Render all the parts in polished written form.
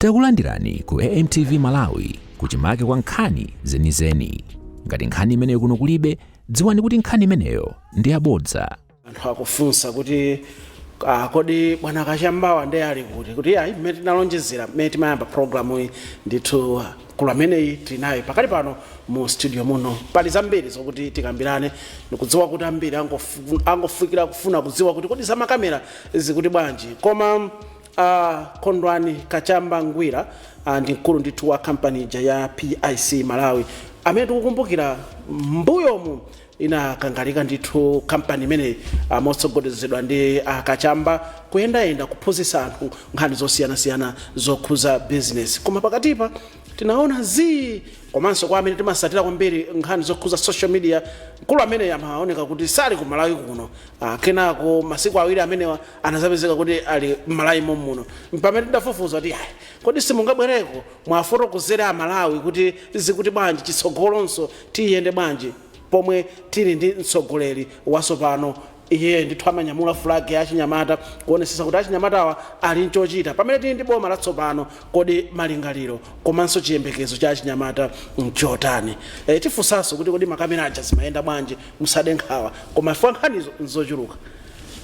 Takulandirani ku AMTV Malawi, kuchimake kwa nkhani zenizeni. Ngati nkhani imeneyo kuno kulibe, dziwani kuti nkhani imeneyo ndi yabodza. Anthu akufunsa kuti kodi bwana Kachambawa ndiye ali kuti? Kuti ayi, mmene tinalonjezera mmene timayamba programu iyi, ndithu mkulu ameneyi tinaye pakali pano mu studio muno. Pali zambiri zokuti tikambirane. Ndikudziwa kuti ambiri angofikira kufuna kudziwa kuti kodi zamakamera zikuti bwanji. Koma Kondwani Kachamba Ngwira ndi mkulu ndithu wa kampani ija ya PIC Malawi, amene tikukumbukira mbuyomu inakangalika ndithu kampani imeneyi motsogozedwa ndi Kachamba, kuyendayenda kuphunzitsa anthu nkhani zosiyanasiyana zokhuza business. Koma pakatipa tinaona zii, komanso kwa amene timasatira kwambiri nkhani zokhuza social media, mkulu ameneyi amaoneka kuti sali ku Malawi kuno. Kenako masiku 2 amenewa anazapezeka kuti ali m'Malawi momuno. Pamene tidafufuza kuti ayi, kodi simungabwereko mwafotokozera Amalawi kuti zikuti bwanji, chitsogolonso tiyende bwanji pomwe tili ndi mtsogoleri watsopano? Iye ndithu amanyamula flag ya achinyamata, kuonesesa kuti achinyamatawa ali nchochita. Pamene tili ndi boma latsopano, kodi malingaliro komanso chiyembekezo cha achinyamata nchotani? Tifunsanso kuti kodi makamera aja zimayenda bwanji? Musade nkhawa, koma ifwa nkhanizo nzochuluka.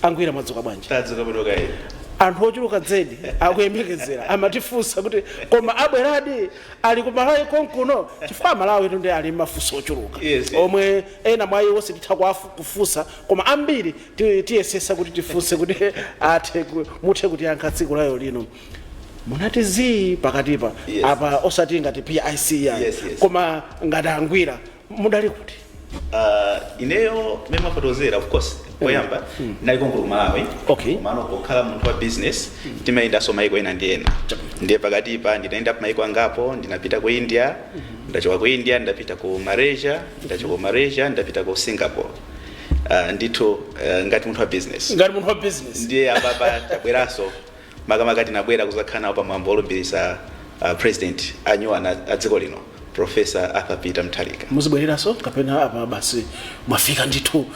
Angwira, mwadzuka bwanji? Tadzuka bwino kayi. Anthu ochuluka dzedi akuyembekezera, amatifunsa kuti koma abweradi, ali ku Malawi konkuno? Chifukwa Amalawi tunde ali mafunso ochuluka omwe ena mwa iwo sititha kufunsa, koma ambiri tiyesesa kuti tifunse kuti athe muthe kutiyankha tsiku layo lino. Munati zii pakatipa apa, osati ngati PIC ya koma ngati Angwira, mudali kuti? Ineyo mmene mwafotokozera, of course poyamba ndinali konkuno ku Malawi. Komano pokhala munthu wa business, timayendanso maiko ena ndi ena. Ndiye pakatipa ndinayenda maiko angapo. Ndinapita ku India, ndachoka ku India ndapita ku Malaysia, ndachoka ku Malaysia ndapita ku Singapore. Ndithu ngati munthu wa business. Ngati munthu wa business. Ndiye apapa tabweranso, makamaka tinabwera kuzakhala nawo pamwambo wolumbiritsa president anyuwana a dziko lino, Professor Arthur Peter Mutharika. Muzibwereranso kapena apa basi mwafika ndithu,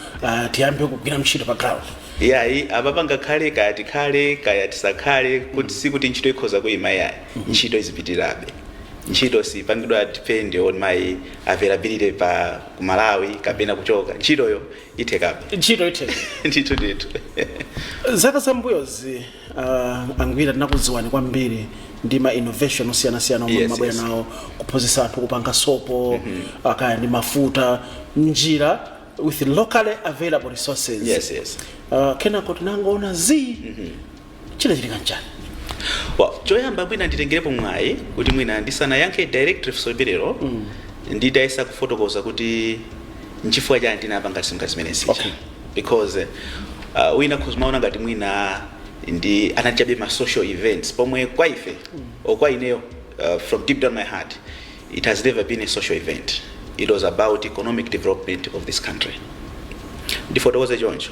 tiyambe kugwira ntchito pa ground? Yayi, apapa ngakhale kaya tikhale kaya tisakhale, kuti sikuti ntchito ikhoza kuyima, yayi. Ntchito izipitirabe. Ntchito sipangidwa depend on my availability pa ku Malawi kapena kuchoka. Ntchitoyo ithekabe. Ntchito itheka. Ndithu ndithu. Zaka zambuyozi, Angwira, tinakudziwani kwambiri ndi ma innovation osiyanasiyana omwe mabwera nawo, kuphunzitsa anthu kupanga sopo, kaya ndi mafuta, njira with locally available resources. Kenako tinangoona zii. Chinachitika nchani? Well, choyamba mwina nditengerepo mwayi kuti mwina ndisanayankhe direct funso limenelo, nditayesa kufotokoza kuti nchifukwa chani tinapanga zinthu zimenezi. Because wina kumaona ngati mwina ndi anatichabe ma social events, pomwe kwa ife or kwa ineyo, from deep down my heart, it has never been a social event. It was about economic development of this country. Ndifotokoze choncho: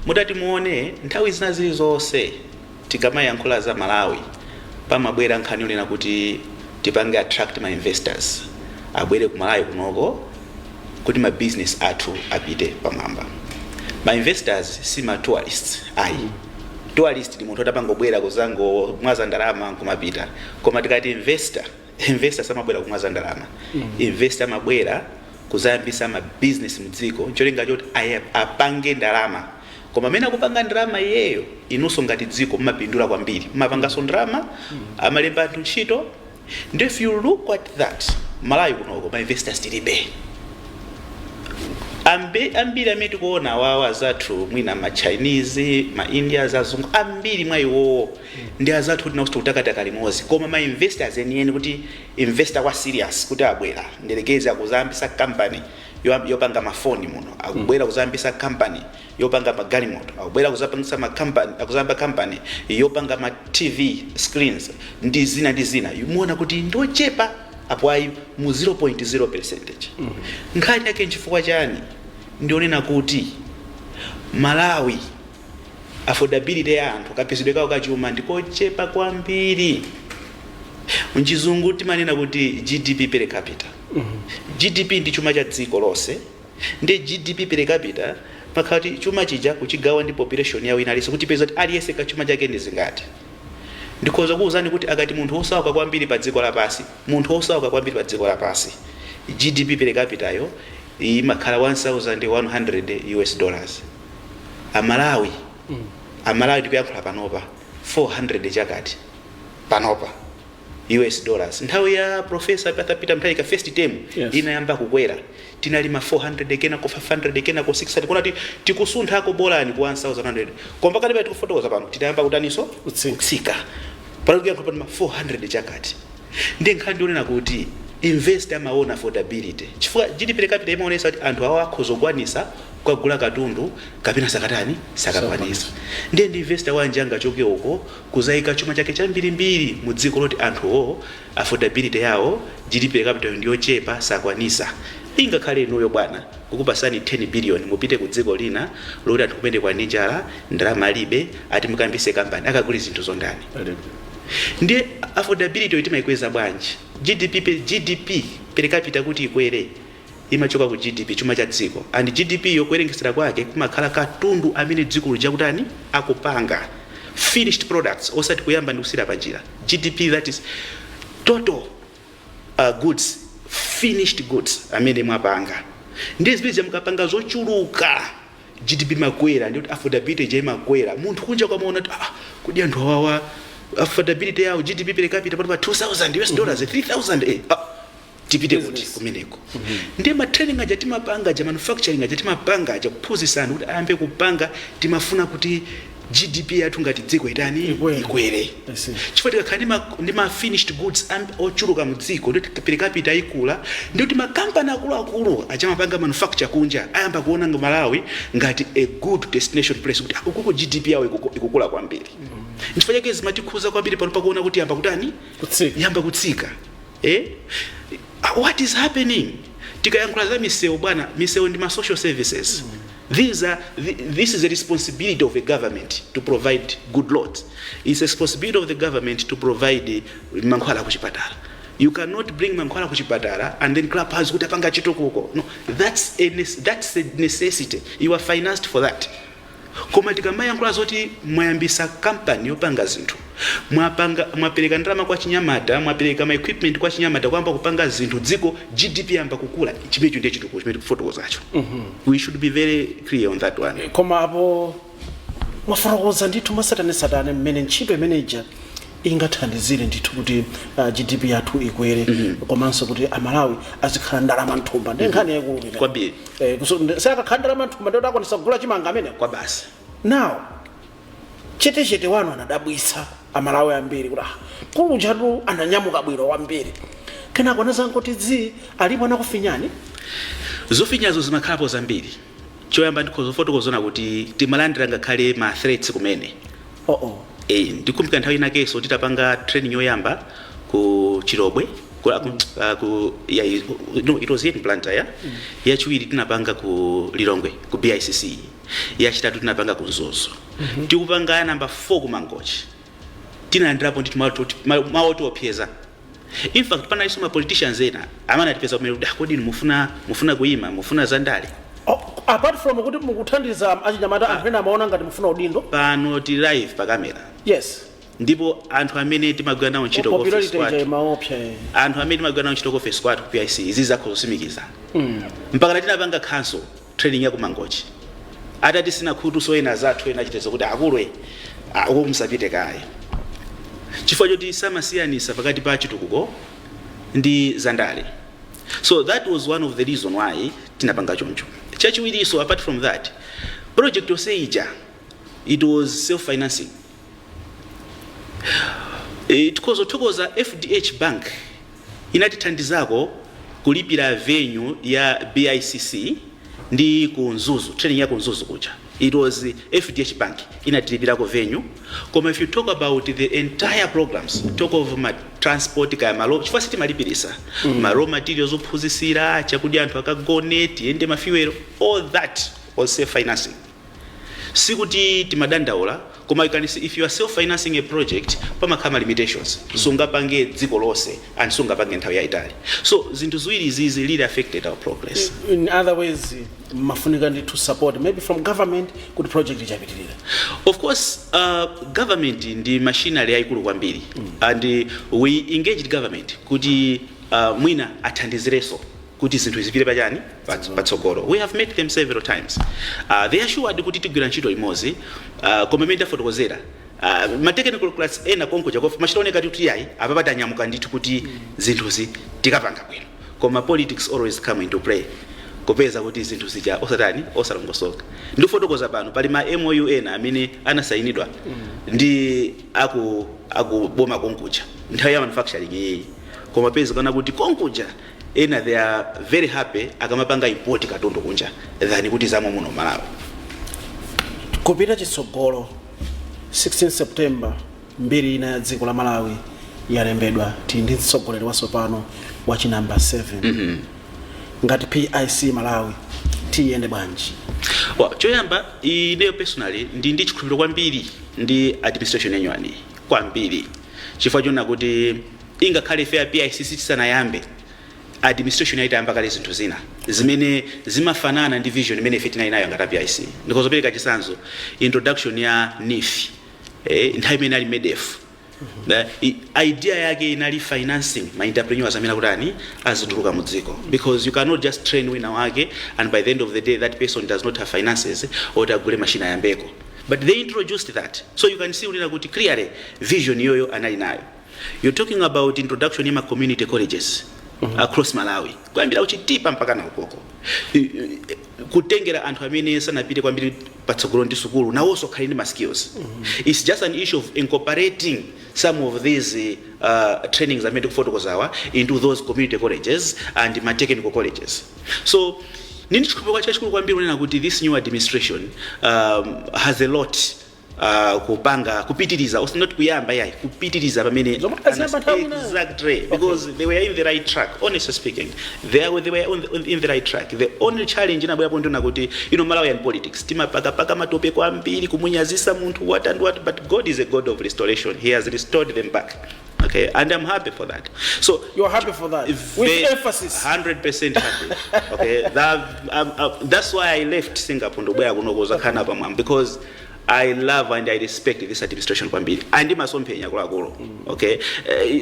mutati muone, nthawi zina zilizonse tikamayankhula za Malawi, pamabwera nkhani yonena kuti tipange attract ma investors abwere ku Malawi kunoko kuti ma business athu apite pamwamba. Ma investors si ma tourists, ayi. Tourist ndi munthu otapangobwera kuzangomwaza ndalama nkumapita. Koma tikati investor, investor samabwera kumwaza ndalama. Investor amabwera kuzayambisa ma business mdziko cholinga choti apange ndalama. Koma amene akupanga ndalama iyeyo, inunso ngati dziko mumapindula kwambiri, mumapanganso ndalama, amalemba anthu ntchito. And if you look at that, Malawi kunoko ma investors tilibe. Ambiri amene tikuona awawa azathu, mwina ma Chinese, ma Indians, azungu, ambiri mwa iwowo ndi azathu kuti nakuti kutakataka limodzi. Koma ma investors enieni, kuti investor wa serious kuti abwera, ndelekeze akuzayambisa company yopanga mafoni muno, akubwera kuzayambisa company yopanga magalimoto, akubwera kuzapangisa ma company, akuzayamba company yopanga ma TV screens ndi zina ndi zina, muona kuti ndochepa apo ayi mu 0.0 percentage. Nkhani yake nchifukwa chani? Ndionena kuti Malawi affordability ya anthu, kapezedwe kawo kachuma ndikochepa kwambiri. Mchizungu timanena kuti GDP per capita. GDP ndi chuma cha dziko lonse. Ndi GDP per capita makhala kuti chuma chija kuchigawa ndi population yawo inaliso, kuti peza kuti aliyense kachuma chake ndi zingati. Ndikhoza kuwuzani kuti akati munthu wosauka kwambiri pa dziko lapasi, munthu wosauka kwambiri pa dziko lapasi, GDP per capita yo imakhala 1100 US dollars. Amalawi, Amalawi tikuyankhula panopa 400 chakati panopa US dollars. Nthawi ya Professor Peter Mutharika, first term, inayamba kukwera, tinali ma 400, kena ko 500, kena ko 600, kuna tikusunthako bolani ku 1100, koma pakati pa tikufotokoza pano titayamba kutaniso? Kutsika. Kutsika. Pano tikuyankhula pano ma 400 chakati. Ndi nkhani ndionena kuti investor amaona affordability, chifukwa GDP per capita imaonesa kuti anthu awo akhoza kukwanisa kukagula katundu kapena sakatani, sakakwanisa. Ndiye ndi investor wanji angachoke uko kuzayika chuma chake chambirimbiri mu dziko loti anthuwo affordability yawo, GDP per capita ndiyochepa, sakwanisa? Ingakhale inuyo bwana, kukupasani 10 billion, mupite ku dziko lina loti anthu kumene kwa ndi njala, ndalama alibe, ati mukambise kampani, akagule zinthu zondani? Ndiye affordability timayikweza bwanji? GDP per capita kuti ikwere imachoka ku GDP, chuma cha dziko, and GDP yokuwerengesera kwake kumakhala katundu amene dziko lija kutani, akupanga, finished products, osati kuyamba ndi kusira panjira. GDP, that is total goods, finished goods amene mwapanga. Ndiye zimene mukapanga zochuluka, GDP imakwera, ndikuti affordability ija imakwera. Munthu kunja kwamaona kuti, ah, kodi anthu awawa affordability yawo, GDP per capita pano pa 2000 US dollars, 3000, ah, tipite kuti kumeneko? Ndiye ma training aja timapanga aja, manufacturing aja timapanga aja, kuphunzitsa anthu kuti ayambe kupanga, timafuna kuti GDP yathu ngati dziko itani? Ikwere. Ikwere. I see. Chifukwa tikakhala ndi ma finished goods ochuluka mu dziko, ndikuti per capita ikula, ndikuti makampani akuluakulu achamapanga manufacture kunja ayamba kuona nga Malawi ngati a good destination place, kuti ukuku GDP yawo ikukula kwambiri. Nchifukwa chake zimatikhuza kwambiri pano pakuona kuti yamba kutani? Kutsika. Yamba kutsika, eh? What is happening? Tikayankhula za misewu, bwana, misewu ndi ma social services. This is a responsibility of a government to provide good roads. It's a responsibility of the government to provide mankhwala kuchipatala. You cannot bring mankhwala kuchipatala and then clap hands kuti apanga chitukuko. No, that's a necessity. You are financed for that. Koma tikamayankhula zoti mwayambisa kampani yopanga zinthu, mwapanga, mwapereka ndalama kwa chinyamata, mwapereka ma equipment kwa chinyamata kwamba kupanga zinthu, dziko GDP yamba kukula, chimenecho ndiye chitukuko chimene tikufotokozacho. We should be very clear on that one. Koma apo mwafotokoza ndithu mwatsatanetsatane mmene ntchito imeneja ingathandizire ndithu kuti GDP yathu ikwere, komanso kuti Amalawi azikhala ndalama mthumba. Ndi nkhani yaikulu imene. Kwambiri. Sakakhala ndalama mthumba, ndiye kuti akwanisa kugula chimanga amene. Kwa basi. Now, chetechete wanu anadabwitsa Amalawi ambiri kuti, ah, kulujatu ananyamuka bwino kwambiri, kenako anazangoti dzi. Alipo anakufinyani? Zofinyazo zimakhalapo zambiri. Choyamba ndikhoza kufotokozona kuti timalandira ngakhale ma threats kumene. Oh. Ndikumbukira nthawi inakenso titapanga training yoyamba ku Chilobwe, ku yeah, no, it was here in Blantyre. Yeah? Yachiwiri tinapanga ku Lilongwe ku BICC, yachitatu tinapanga ku Mzuzu. Tikupanga namba 4 ku Mangochi, tinalandirapo ndithu mawu otiopseza. In fact, panalinso ma politicians ena amene atipeza kumene kuti, "Ah, kodi inu mufuna kuyima, mufuna zandale?" Oh, apart from kuti mukuthandiza achinyamata, anthu ena amaona ngati mufuna udindo. Pano tili live pa kamera. Ndipo anthu amene timagwira nawo ntchito ku office Popularity ija kwathu, imaopsa, eh. anthu amene timagwira nawo ntchito ku office kwathu ku PIC, izi zakho zosimikiza. Mpaka tinapanga cancel training ya ku Mangochi atati sina khutu, so ena zathu ena achitezo kuti akulwe uko musapite kaye, chifukwa choti samasiyanisa pakati pa chitukuko ndi zandale. So that was one of the reason why tinapanga choncho. Chachiwiriso, apart from that, project yonse ija, it was self financing. Tikhoza kuthokoza FDH Bank, inatithandizako kulipira venue ya BICC ndi ku Mzuzu, training ya ku Mzuzu kuja. It was FDH Bank inatilipirako venue. Koma if you talk about the entire programs, talk of ma transport, kaya malo, chifukwa sitimalipirisa, ma raw materials ophunzisira, chakudya, anthu akagone, tiyende, ma fuel, all that was self financing. Sikuti timadandaula, Koma you can see, if you are self financing a project, pamakhala limitations. Sungapange dziko lonse and sungapange nthawi yayitali. So zinthu ziwiri izizi really affected our progress. In other ways, mafunika ndithu support maybe from government kuti project ichapitirira. Of course, government ndi machinery yayikulu kwambiri and we engaged government kuti mwina athandizirenso kuti zinthu zipite pachani, patsogolo. We have met them several times. They assured kuti tigwira ntchito limodzi, koma imene ndafotokozera, ma technical class ena konkuja kofa machitaoneka kuti yayi, apa patanyamuka ndithu kuti zinthuzi tikapanga bwino, koma politics always come into play, kupeza kuti zinthu zija osatani, osalongosoka. Ndikufotokoza pano, pali ma MOU ena amene anasayinidwa ndi aku boma konkuja nthawi ya manufacturing iyi, koma peza kana kuti konkuja ena they are very happy akamapanga import katundu kunja than kuti zamwe muno Malawi. Kupita chitsogolo, 16 September, mbiri ina ya dziko la Malawi yalembedwa. Tili ndi mtsogoleri watsopano wa chinamba 7. Ngati PIC Malawi, tiyende bwanji? Well, choyamba, ineyo personally ndi chikhulupiriro kwambiri ndi administration yenyuwani kwambiri, chifukwa chona kuti ingakhale ife ya PIC tisanayambe, administration yaitayamba kale zinthu zina zimene zimafanana ndi vision imene ife tinali nayo ngati PIC. Ndikozopereka chitsanzo, introduction ya NEEF, nthawi imene ali MEDEF. Idea yake inali financing ma entrepreneurs amene akutani, azituluka mu dziko, because you cannot just train wina wake and by the end of the day that person does not have finances oti agule machine ayambeko. But they introduced that, so you can see unena kuti clearly vision yoyo anali nayo. You're talking about introduction ya ma community colleges across Malawi, kuyambira kuchitipa mpaka na ukoko, kutengera anthu amene sanapite kwambiri patsogolo ndi sukulu nawonso akhale ndi ma skills. It's just an issue of incorporating some of these trainings amene tikufotokozawa into those community colleges and ma technical colleges. So nini chikhulupiriro chachikulu kwambiri kunena kuti this new administration has a lot kupanga, kupitiriza, also not kuyamba yayi, kupitiriza pamene Zomwe aziyamba nthawi inayo. Exactly, because they were in the right track. Honestly speaking, they were in the right track. The only challenge inabwerapo ndiona kuti Malawian politics, timapakapaka matope kwambiri, kumunyazisa munthu, what and what. But God is a God of restoration. He has restored them back, okay, and I'm happy for that. So You are happy for that with emphasis. 100% happy, okay. That's why I left Singapore ndobwera kuno kuzakhala pamwamba, because I love and I respect this administration kwambiri and masomphenya akuluakulu, okay.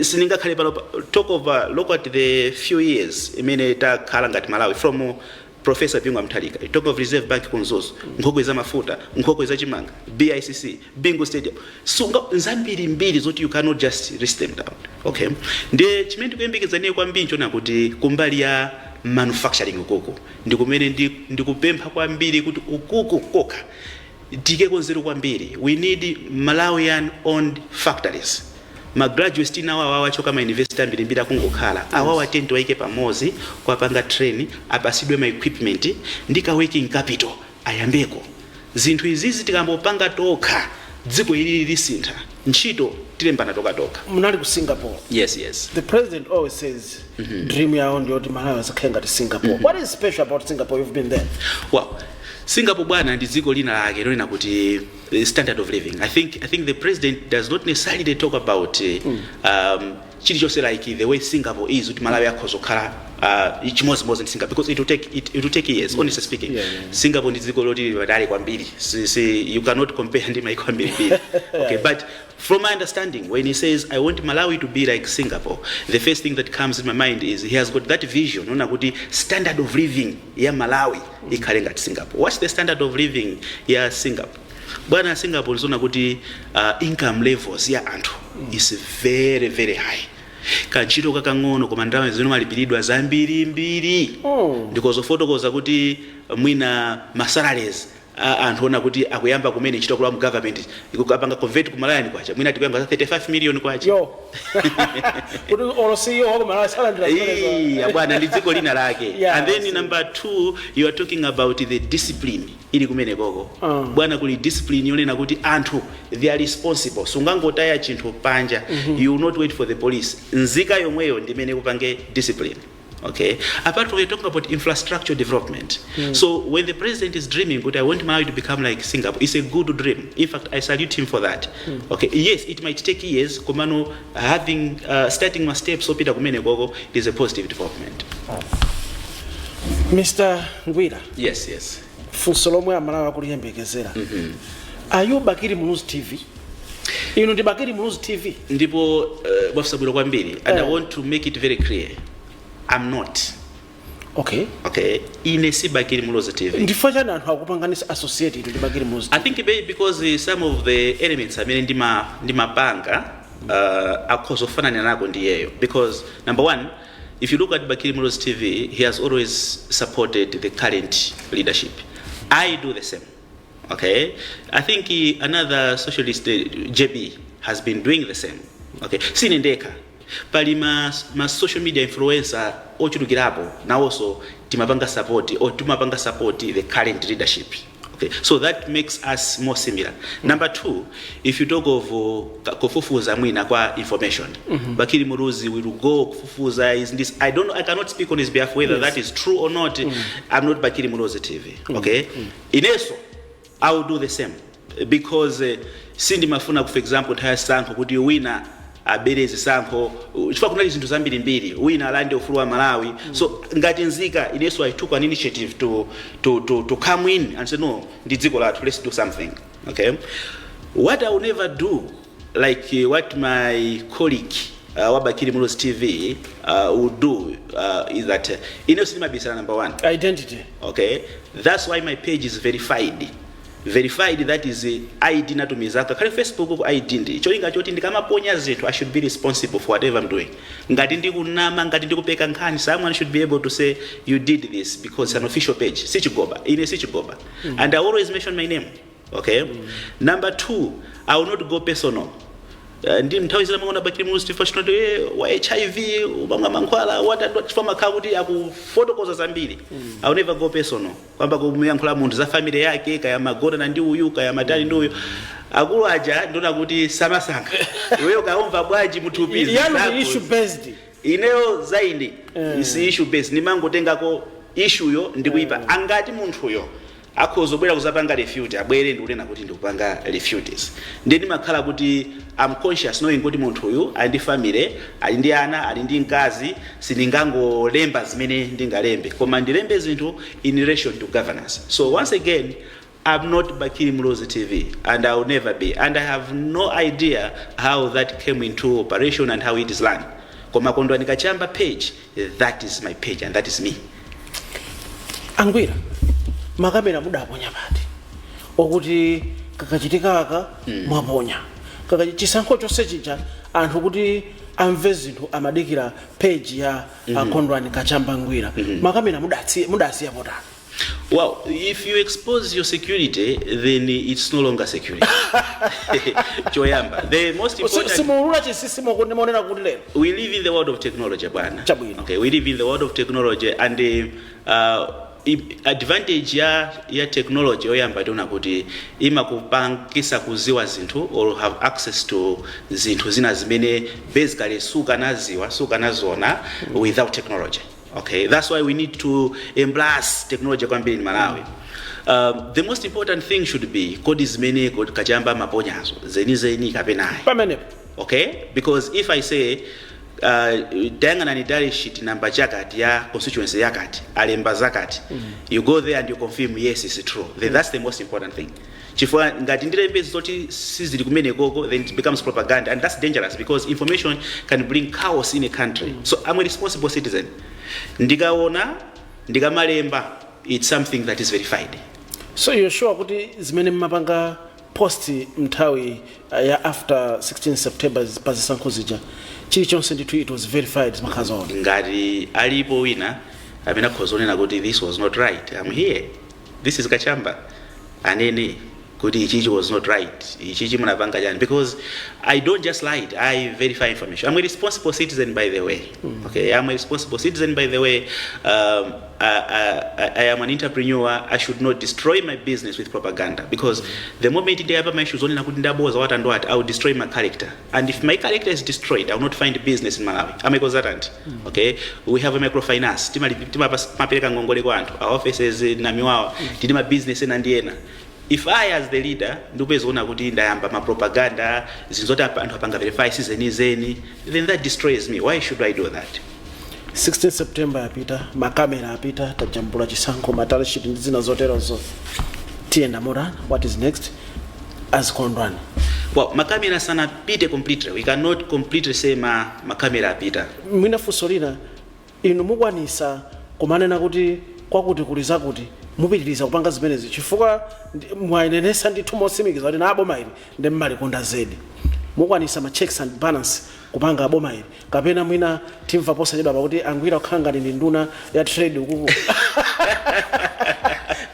Sindingakhale pano talk of look at the few years imene takhala ngati Malawi from Professor Bingu Mutharika. You talk of Reserve Bank ku Mzuzu, nkhokwe za mafuta, nkhokwe za chimanga, BICC, Bingu Stadium, sunga zambiri mbiri zoti you cannot just list them down, okay. Ndiye chimene ndikuyembekeza niye kwambiri nchona kuti kumbali ya manufacturing ukuku ndikumene ndikupempha kwambiri kuti ukuku kokha tikeko nzeru kwambiri. We need Malawian owned factories. Ma graduates tinawo awawa achoka ma university ambirimbiri akungokhala awawa, tenti waike pamodzi, kwapanga train, apasidwe ma equipment ndi ka working capital, ayambeko zinthu izizi. Tikambopanga tokha, dziko ilili lisintha, ntchito tilembana tokatoka. Munali ku Singapore. Yes. The president always says dream yawo ndiyoti Malawi azakhale ngati Singapore. What is special about Singapore? You've been there. Well, Singapore, bwana, ndi dziko lina lake lonena kuti the standard of living, I think the president does not necessarily talk about chilichonse like the way Singapore is, kuti Malawi akhoza kukhala chimodzimodzi ndi Singapore, because it will take years, honestly speaking. Singapore ndi dziko loti patali kwambiri. Si, you cannot compare ndi maiko ambirimbiri, okay. But from my understanding, when he says, "I want Malawi to be like Singapore," the first thing that comes in my mind is he has got that vision ona kuti standard of living ya Malawi ikhale ngati Singapore. What's the standard of living ya Singapore, bwana? Singapore ndizoona kuti income levels ya anthu is very, very high. Kantchito kakang'ono koma ndalama zimene malipiridwa zambirimbiri. Ndikozofotokoza kuti mwina ma salaries a anthu ona kuti akuyamba kumene ntchito kulowa mu government, ikapanga convert ku Malawian kwacha, mwina tikuyamba za 35 million kwacha. Yo, kuti olo CEO wako Malawi salandira zimenezo. Iya bwana, ndi dziko lina lake. And I then see. number two, you are talking about the discipline ili kumene koko. Bwana, kuli discipline yonena kuti anthu they are responsible. Sungangotaya chinthu panja, you will not wait for the police. Nzika yomweyo ndimene kupange discipline. Okay. Apart from, we're talking about infrastructure development. So when the president is dreaming, but I want Malawi to become like Singapore, it's a good dream. In fact, I salute him for that. Okay. Yes, it might take years. Komano having starting my steps opita kumene koko is a positive development. Mr Ngwira, Yes. funso lomwe Amalawi akuliyembekezera: are you Bakili Muluzi TV? Inu ndi Bakili Muluzi TV? Ndipo mwafunsa bwino kwambiri, and I want to make it very clear. I'm not. Okay. Ine si Bakili Muluzi TV. Ndifukwa chani anthu akupanganisa associate inu ndi Bakili Muluzi? I think maybe because some of the elements amene ndimapanga akhoza kufanana nako ndiyeyo, because number one, if you look at Bakili Muluzi TV, he has always supported the current leadership. I do the same. Okay. I think another socialist, JB, has been doing the same. Okay. Sine ndekha, pali ma social media influencer ochulukirapo, nawonso timapanga support or timapanga support the current leadership. Okay, so that makes us more similar. Number two, if you talk of kufufuza mwina kwa information, Bakili Muluzi will go kufufuza is this. I don't know, I cannot speak on his behalf whether that is true or not. I'm not Bakili Muluzi TV. Okay, ineso I will do the same because sindimafuna, for example, nthawi yasankho kuti wina abere zisankho, chifukwa kunali zinthu zambirimbiri, wina alande ufulu wa Malawi. So ngati nzika, inenso I took an initiative to come in and say, "No, ndi dziko lathu, let's do something." Okay. What I will never do, like what my colleague wa Bakili Muluzi TV would do, is that inenso sindimabisala, number one. Identity. Okay, that's why my page is verified. Verified, that is ID natumizaka khale Facebook ku ID, ndi cholinga choti ndikamaponya zinthu, I should be responsible for whatever I'm doing. Ngati ndikunama, ngati ndikupeka nkhani, someone should be able to say, "You did this," because it's an official page. Sichigoba, ine sichigoba, and I always mention my name. Okay. Number two, I will not go personal. Ndi nthawi zina maona Bakili Muluzi TV chinoti wa HIV, umamwa mankhwala, chifukwa makhala kuti akufotokoza zambiri. I will never go personal kwamba kumuyankhula munthu za family yake, kaya magonana ndi uyu, kaya matali ndi uyu. Akulu aja ndiona kuti samasankha iweyo kaumva bwanji muthupi. Yanu ndi issue based. Ineyo zaindi is issue based. Ndimangotengako issue yo ndikuipa. Angati munthuyo akhoza kubwera kuzapanga refute, abwere ndikunena kuti ndikupanga refutes. Ndiye ndimakhala kuti I'm conscious, knowing kuti munthuyu ali ndi family, ali ndi ana, ali ndi mkazi. Sindingangolemba zimene ndingalembe, koma ndilembe zinthu in relation to governance. So once again, I'm not Bakili Muluzi TV and I will never be, and I have no idea how that came into operation and how it is run. Koma Kondwani Kachamba page, that is my page and that is me. Angwira, makamera mudaponya pati okuti kakachitikaka mwaponya kaka chisankho chonse chija, anthu kuti amve zinthu amadikira page ya Kondwani Kachamba Ngwira. Makamera mudasiya potani? Well, if you expose your security, then it's no longer security. Choyamba, the most important Simuulula chinsinsi ndimaonera kuti lero. We live in the world of technology, bwana. Chabwino. Okay, we live in the world of technology, and advantage ya technology yoyamba tiona kuti imakupangisa kuziwa zinthu or have access to zinthu zina zimene basically sukanaziwa, sukanaziona without technology. Okay, that's why we need to embrace technology kwambiri in Malawi. The most important thing should be, kodi zimene Kachamba maponyazo zenizeni kapenayi? Pamenepo. Okay, because if I say tayang'anani tally sheet namba chakati ya constituency yakati, alemba zakati, you go there and you confirm, "Yes, it's true," then that's the most important thing, chifukwa ngati ndilembe zoti sizili kumenekoko, then it becomes propaganda, and that's dangerous because information can bring chaos in a country. So I'm a responsible citizen. Ndikaona, ndikamalemba, it's something that is verified. So you're sure kuti zimene mmapanga post nthawi ya after 16 September pa zisankho zija, chilichonse ndithu it was verified, zimakhala zoona? Ngati alipo wina amene akhoza kunena kuti this was not right, I'm here, this is Kachamba, anene. Kuti ichichi was not right, ichichi munapanga chani, because I don't just lie, I verify information. I'm a responsible citizen, by the way. Okay, I'm a responsible citizen, by the way. I am an entrepreneur. I should not destroy my business with propaganda, because the moment ndiyapa my issues onena kuti ndaboza what and what, I will destroy my character, and if my character is destroyed, I will not find business in Malawi. I'm a consultant. Okay, we have a microfinance, timapereka ngongole kwa anthu. Our offices Namiwawa, tili ma business ena ndi ena. If I, as the leader, ndikupezaona kuti ndayamba mapropaganda, zinthu zoti anthu apanga verify sizenizeni, then that destroys me. Why should I do that? 16 September yapita, makamera apita, tajambula chisankho, ma tally sheet ndi zina zoterozo. Tiyenda motani? What is next as Kondwani? Well, makamera sanapite completely. We cannot completely say makamera apita. Mwina funso lina, inu mukwanisa kumanena kuti kwakuti kuli zakuti, mupitiriza kupanga zimenezi, chifukwa mwayenenesa ndithu motsimikiza kuti na aboma ili ndi mmalikonda zedi. Mukwanisa ma checks and balance kupanga aboma ili, kapena mwina timva posachedwa pakuti angwira kukhala ngati ndi nduna ya trade ukuku,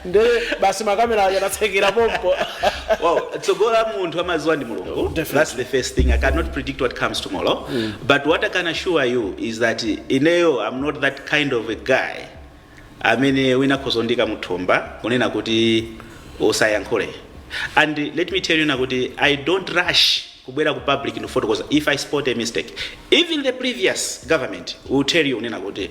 nde basi makamera yatatsekera pompo? Well, tsogola munthu amaziwa ndi Mulungu. Definitely. That's the first thing. I cannot predict what comes tomorrow, but what I can assure you is that ineyo, I'm not that kind of a guy amene wina khozondika muthumba kunena kuti usayankhule. And let me tell you nakuti I don't rush kubwera ku public nofotokoza if I spot a mistake. Even the previous government will tell you unena kuti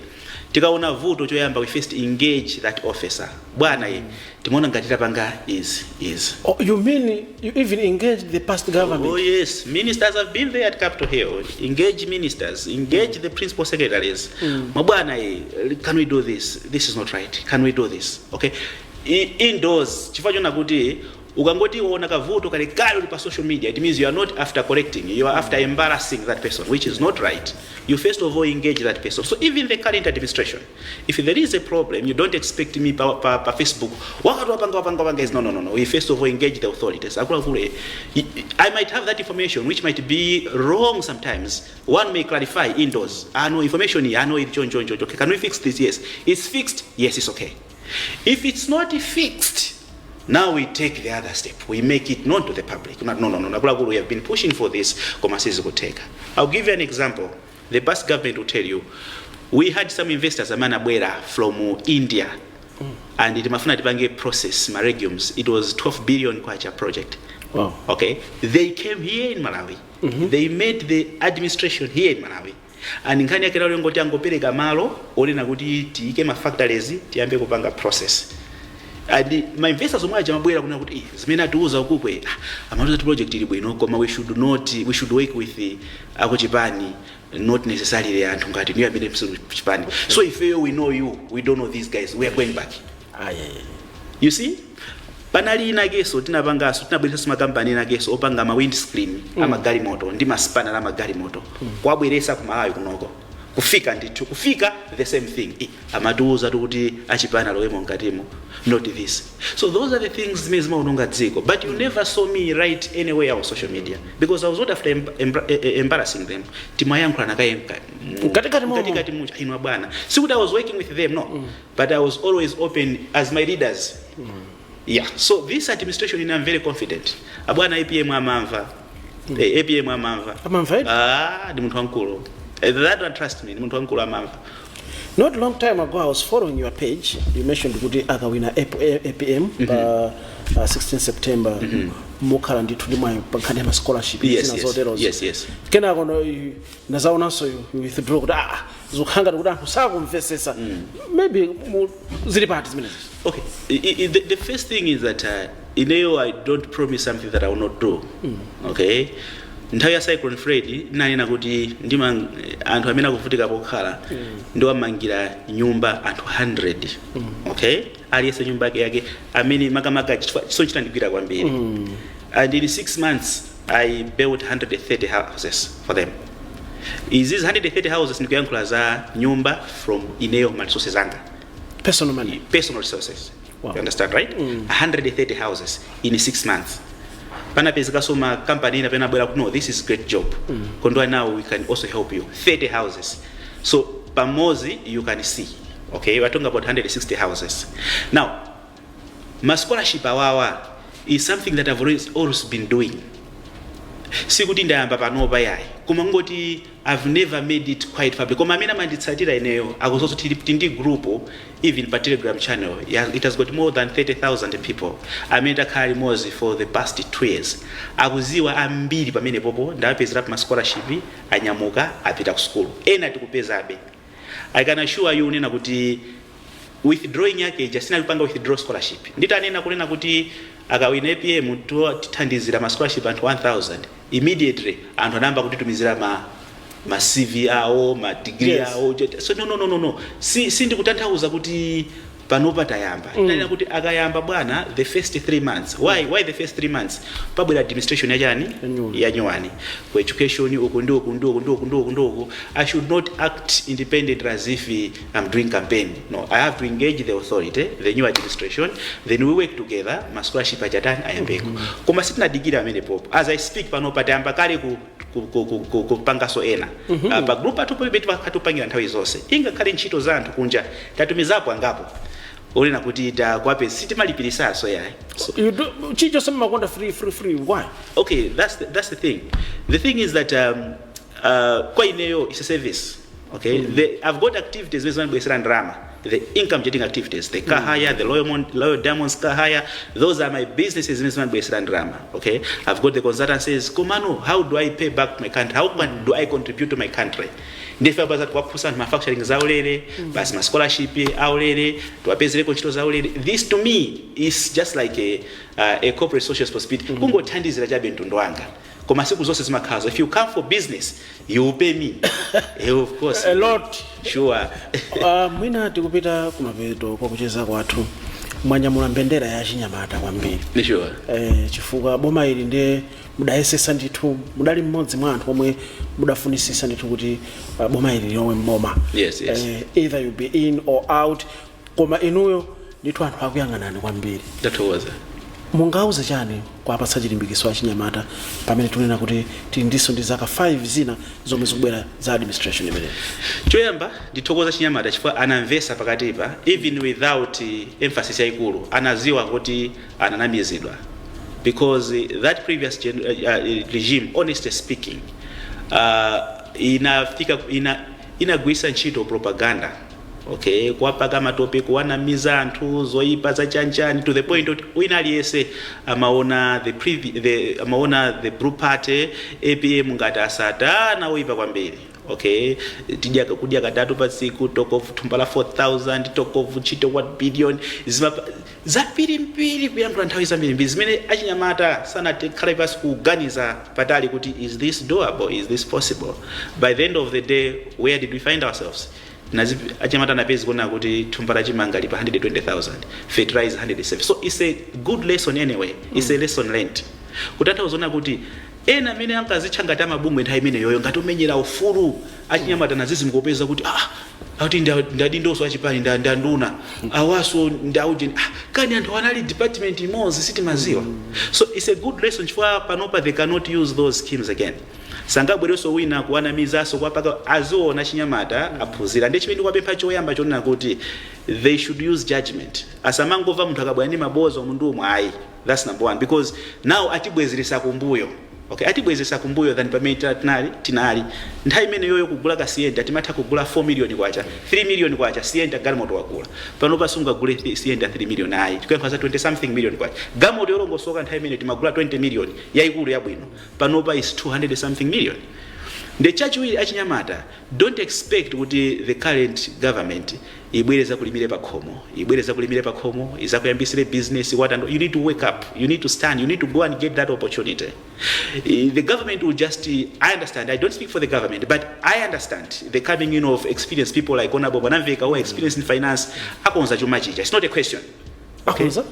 tikaona vuto, choyamba we first engage that officer: "Bwana, ye timaona ngati tapanga izi izi." Oh, you mean you even engaged the past government? Oh yes, ministers have been there at Capitol Hill. Engage ministers, engage the principal secretaries. "Mabwana, can we do this? This is not right. Can we do this?" Okay. Indoors, chifukwa chona kuti ukangoti uona kavuto kale kale uli pa social media, it means you are not after correcting, you are after embarrassing that person, which is not right. You first of all engage that person. So even the current administration, if there is a problem, you don't expect me pa Facebook wakati wapanga wapanga wapanga is No. We first of all engage the authorities. Akuluakulu, I might have that information which might be wrong sometimes. One may clarify indoors: "Ah, no, information here, I know it chon chon chon. Okay, can we fix this?" "Yes, it's fixed." "Yes, it's okay." If it's not fixed, now we take the other step. We make it known to the public. No. Akuluakulu, we have been pushing for this, koma sizikutheka." I'll give you an example. The past government will tell you, we had some investors amene abwera from India and timafuna tipange process ma legumes. It was 12 billion kwacha project. Okay, they came here in Malawi. They met the administration here in Malawi. And nkhani yake lero ngoti angopereka malo onena kuti tiyike ma factories, tiyambe kupanga process. And ma investors omwe aja amabwera kunena kuti, "Eh, zimene atiuza ukukwe, ah, amatiuza kuti project ili bwino, koma we should not, we should work with the akuchipani, not necessarily anthu ngati niyo amene msili chipani. So ifeyo we know you, we don't know these guys, we are going back." Ah, yeah. You see, panali inakenso tinapanganso, tinabweresanso makampani inakenso opanga ma windscreen amagalimoto ndi maspanner amagalimoto, kuwabweresa ku Malawi kunoko. Kufika ndithu, kufika, the same thing. Eh, amatiuza kuti achipani alowemo mkatimo, not this. So those are the things zimene zimaononga dziko. But you never saw me write anywhere on social media because I was not after embarrassing them. Timayankhula nakaye Mkatikati momo. Mkatikati mucha, "Inu bwana." Sikuti I was working with them, no, but I was always open as my leaders. Yeah, so this administration, I'm very confident. Abwana APM amamva. Eh, APM amamva. Amamva edi? Ah, ndi munthu wamkulu. Eh, that one, trust me, ndi munthu wamkulu, amamva. Not long time ago, I was following your page. You mentioned kuti akawina APM pa 16 September, mukhala ndithu ndi mwayi pa nkhani ya ma scholarship, zina zoterozo. Yes. Kenako no, nazaonanso you withdraw kuti ah, zikukhala ngati kuti anthu sakumvesesa. Maybe zili pati zimenezi? Okay, the first thing is that ineyo, I don't promise something that I will not do. Okay, nthawi ya Cyclone Freddy ndinanena kuti ndima anthu amene akuvutika pokhala, ndiwamangira nyumba anthu 100. Okay, aliyense nyumba yake yake, amene makamaka so chitandigwira kwambiri. And in 6 months I built 130 houses for them. Izi 130 houses ndikuyankhula za nyumba from ineyo, ma resources anga. Personal money. Personal resources. You understand, right? 130 houses in 6 months. Panapezekaso ma company ina pena bwera kuti, "No, this is great job. Kondwa, now we can also help you." 30 houses. So pamozi you can see. Okay, we're talking about 160 houses. Now, ma scholarship awawa, Is something that I've always been doing. Sikuti ndayamba panopa yayi, koma ngoti I've never made it quite public. Koma amene amanditsatira ineyo akuzonso tili ndi group even pa Telegram channel. Yeah, it has got more than 30,000 people amene takhala limodzi for the past 2 years. Akuziwa ambiri pamene popo ndawapezera ma scholarship, anyamuka apita ku school, ena tikupezabe. I can assure you unena kuti withdrawing yake ija sinalipanga withdraw scholarship. Nditanena kunena kuti akawina APM tithandizira ma scholarship anthu 1000, immediately anthu anayamba kutitumizira ma CV awo, ma degree awo. So no, sindikutanthauza kuti panopa tayamba. Tanena kuti akayamba bwana, the first 3 months. Why the first 3 months? Pabwera administration yachani? Yanyuwani. Yanyuwani ku education uku ndi uku ndi uku ndi uku ndi uku ndi uku. I should not act independent as if I'm doing campaign. No, I have to engage the authority, the new administration, then we work together. Ma scholarship achatani? Ayambeko. Koma sitinadikira amene popo. As I speak panopa tayamba kale kupangaso ena. Pa group athu palibe atupangira nthawi zonse, ingakhale ntchito za anthu kunja tatumizapo angapo onena kuti takwape sitimalipirisaso yayi. So, You do chilichonse mmakonda free, free, free. Why? Okay, that's the thing. The thing is that kwa ineyo it's a service, okay? I've got activities zimene zimabwesera ndalama, the income generating activities, the car hire, the Loyal Diamonds car hire. Those are my businesses zimene zimabwesera ndalama, okay? I've got the consultancies. Komano how do I pay back my country? How do I contribute to my country? Ndife abaza kuwaphunzitsa anthu manufacturing zaulere basi, ma scholarship aulere, tiwapezereko ntchito zaulere. This to me is just like a corporate social responsibility, kungothandizira chabe mtundu wanga. Koma siku zonse zimakhala, if you come for business, you will pay me. Of course. A lot. Sure. Mwina tikupita kumapeto kwa kucheza kwathu. Mwanyamula mbendera ya chinyamata kwambiri. Sure. Chifukwa boma ili ndiye mudayesesa ndithu, mudali mmodzi mwa anthu omwe mudafunisisa ndithu kuti boma ili lomwe mboma. Yes. Either you be in or out, koma inuyo ndithu anthu akuyang'anani kwambiri. Ndathokoza. Mungauze chani kuwapatsa chilimbikiso achinyamata pamene tikunena kuti tili ndiso ndi zaka 5 zina zomwe zikubwera za administration imeneyi? Choyamba ndithokoza chinyamata chifukwa anamvesa pakatipa. Even without emphasis yayikulu, anaziwa kuti ananamizidwa, because that previous regime, honestly speaking, inafika inagwisa ntchito propaganda, okay, kuwapaka matope, kuwanamiza anthu zoyipa zachanchani, to the point kuti wina aliyense amaona amaona the Blue Party, APM, ngati asatana oyipa kwambiri, okay? Tidya kudya katatu pa tsiku, talk of thumba la 4000, talk of ntchito 1 billion, zambirimbiri, kuyankhula nthawi zambirimbiri zimene achinyamata sanakhale pasi kuganiza patali kuti, is this doable? Is this possible? By the end of the day, where did we find ourselves? Achinyamata anapezi kuona kuti thumba la chimanga lipa 120,000, fertilizer 107. So it's a good lesson anyway. It's a lesson learned, kutanthauza kuti ena amene ankazitcha ngati amabungwe nthawi imeneyoyo ngati omenyera ufulu achinyamata nazizi mukupeza kuti akuti ndadindoso achipani, ndanduna awaso ndauje, kani anthu anali department imodzi sitimaziwa. So it's a good lesson chifukwa panopa they cannot use those schemes again. Sangabwerenso wina kuwanamizaso kwapaka. Aziona chinyamata aphunzira. Ndi chimene ndikuwapempha choyamba chonena kuti they should use judgment. Asamangomva munthu akabwera ndi maboza mundu umwe ayi. That's number one, because now atibwezeresa kumbuyo, okay? Atibwezeresa kumbuyo than pamene tinali nthawi imene yoyo. Kugula ka Sienta timatha kugula 4 million kwacha, 3 million kwacha Sienta galimoto wagula. Pano pasungagule Sienta 3 million ayi, tikuyankha za 20 something million kwacha. Galimoto yolongosoka nthawi imene timagula 20 million yayikulu yabwino, panopa is 200 something million. Ndi chachiwiri, achinyamata, don't expect kuti the current government ibwere zakulimire pakhomo, ibwere zakulimire pakhomo, izakuyambisire business, what and you need to wake up, you need to stand, you need to go and get that opportunity. The government will just I understand, I don't speak for the government, but I understand the coming in of experienced people like Honorable Mwanamvekha who are experienced in finance. Akonza chuma chija, it's not a question, okay? Akonza?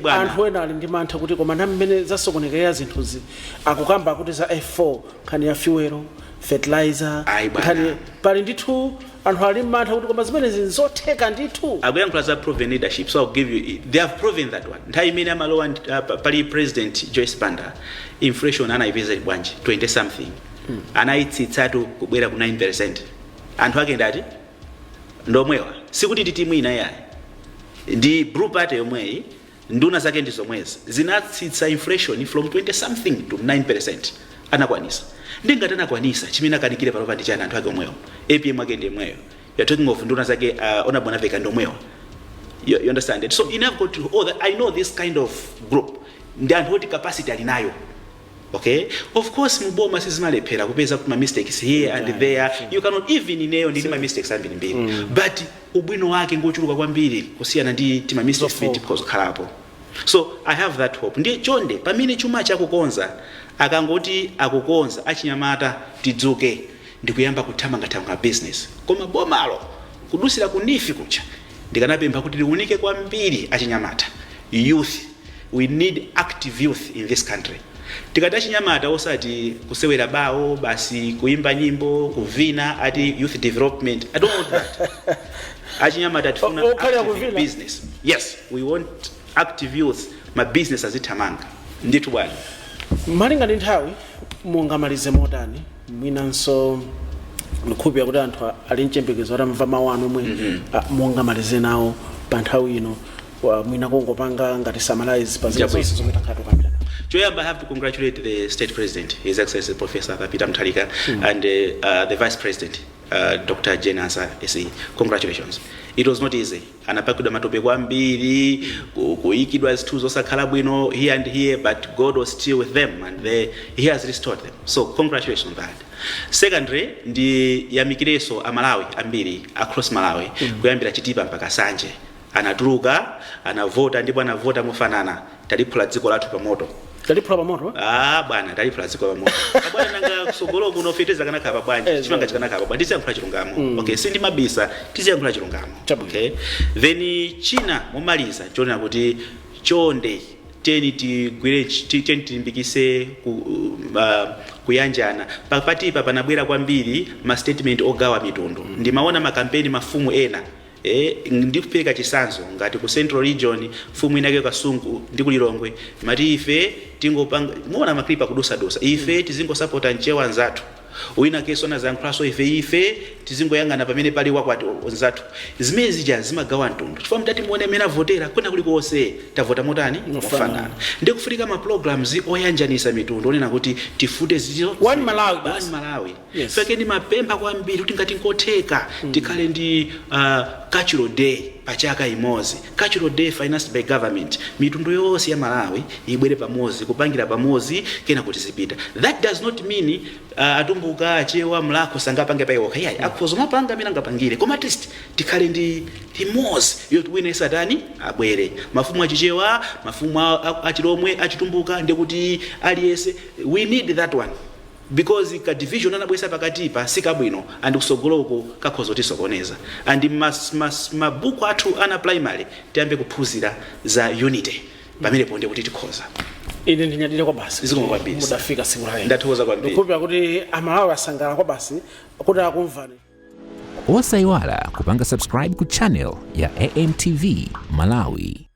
Bwana. Anthu ena ali ndi mantha kuti koma na mmene zasokonekera zinthuzi, akukamba kuti za F4, nkhani ya fuel, fertilizer. Ayi, bwana. Nkhani pali ndithu, anthu ali mantha kuti koma zimenezi nzotheka ndithu? Akuyankhula za proven leadership, so I'll give you, they have proven that one. Nthawi imene amalowa pali President Joyce Banda, inflation anayipeza bwanji? 20 something. Anayitsitsatu kubwera ku 9. Anthu ake ndati ndomwewa, sikuti ndi timu ina yayi, ndi Blue Party yomweyi. Nduna zake ndi zomwezi zinatsitsa inflation from 20 something to 9%. Anakwanisa. Ndingati anakwanisa, chimene akanikire panopa ndi chani? Anthu ake omwewo, APM ake ndi omweyo. You're talking of nduna zake, Honorable Naveka ndi omwewo. You understand it? So in I've got to, oh, that I know this kind of group ndi anthu oti capacity ali nayo. Okay, of course muboma sizimalephera kupeza ma mistakes here and there. You cannot, even ineyo ndili ma mistakes ambirimbiri, but ubwino wake ngochuluka kwambiri kusiyana ndi tima mistakes Zofoka. Tikhozokhalako. So I have that hope. Ndiye chonde, pamene chuma chakukonza, akangoti akukonza, achinyamata tidzuke ndikuyamba kuthamangathamanga business. Koma bomalo kudusira ku NEEF kucha, ndikanapempha kuti liunike kwambiri achinyamata, youth. We need active youth in this country. Tikati achinyamata, osati kusewera bawo basi, kuimba nyimbo, kuvina, ati youth development. I don't want that. Achinyamata tifuna Okhalira active kuvina. business. Yes, we want active youth, ma business azithamanga ndithu, bwana. Malinga ndi nthawi, mungamalize motani? Mwinanso ndikhulupirira kuti anthu ali mchembekezo atamva mawu anu omwe mungamalize nawo pa nthawi ino. Mwina kungopanga ngati summarize pa zinthu Chabwino. zonse zomwe takhala tikukambirana. Choyamba, I have to congratulate the state president, His Excellency Professor Peter Mutharika, and the vice president, Dr. Jane Ansah SC. Congratulations. It was not easy. Anapakidwa matope kwambiri, kuyikidwa zinthu zosakhala bwino here and here, but God was still with them and he has restored them. So congratulations on that. Secondly, ndi yamikireso Amalawi ambiri across Malawi, kuyambira Chitipa mpaka Sanje, anatuluka, anavota, ndipo anavota mofanana. Taliphula dziko lathu pamoto. Taliphula pamoto. Ah bwana, taliphula dziko pamoto bwana. Nanga kusogolo kuno fetereza kanakhala pabwanji? Chimanga chikanakhala pabwanji? Tiziyankhula chilungamo, okay? Sindimabisa, tiziyankhula chilungamo. Chabwino. Okay, then china momaliza, chonena kuti chonde teni tigwire teni tilimbikise kuyanjana. Pakatipa panabwera kwambiri ma statement ogawa mitundu. Ndimaona makampeni, mafumu ena, ndikupereka chisanzo ngati ku Central Region, mfumu inake Kasungu ndi kulilongwe mati ife tingopanga, muona ma clip akudusadusa, ife tizingosapota mchewa anzathu. Wina keso anazayankhulaso, ife tizingoyang'ana pamene pali wakwati onzathu. Zimene zija zimagawa mtundu, chifukwa mtati muone amene avotera kwena kulikonse, tavota motani? Mofanana. Mofanana. Ndikufunika ma programs oyanjanisa mitundu, onena kuti tifute zizo. One Malawi basi. One Malawi. Yes. Feke ndimapempha kwambiri kuti ngati nkotheka tikhale ndi cultural day pachaka imodzi, cultural day financed by government, mitundu yonse ya Malawi ibwere pamodzi, kupangira pamodzi, kena kuti zipita. That does not mean Atumbuka, Achewa, Mlakho sangapange payiwokha, iyayi, akhoza mapanga amene angapangire, koma at least tikhale ndi limodzi yoti wina isatani abwere, mafumu achichewa, mafumu achilomwe, achitumbuka, ndikuti aliyense. We need that one because ka division anabwesa pakatipa sikabwino and kusogoloko kakhoza kutisokoneza. And mabuku athu ana primary tiyambe kuphunzira za unity pamenepo, ndiye kuti tikhoza. Ine ndinyadire kwa basi. Zikomo kwambiri. Mudafika siku la lero. Ndathokoza kwambiri. Ndikukhulupirira kuti Amalawi asangalala kwa basi kuti akumvani. Osayiwala kupanga subscribe ku channel ya AMTV Malawi.